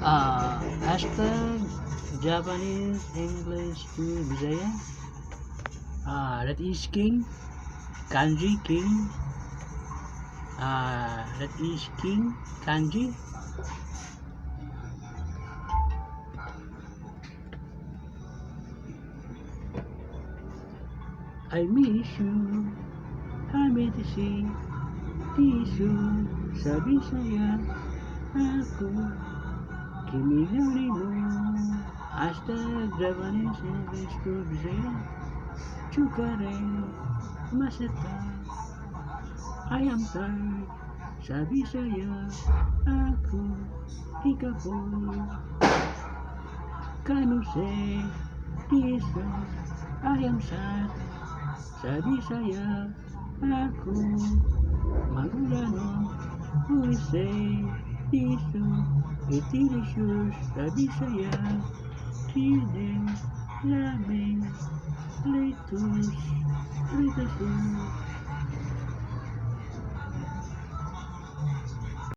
#JapaneseEnglish to Bisaya. That is King. Kanji King. That is King Kanji. I miss you. Hamidisi. Tisu. Sa Bisaya. Ako. Kimi yori mo. #JapaneseEnglish to Bisaya. Chukare. Maseta. I am tired. Sa Bisaya. Ako. Ikapoy. Kanuse. Tiso. I am sad. Sa Bisaya. Ako. Magulano. Uise. Tiso. It delicious. Sa Bisaya. Kine. Lame. Lettuce. Lettuce.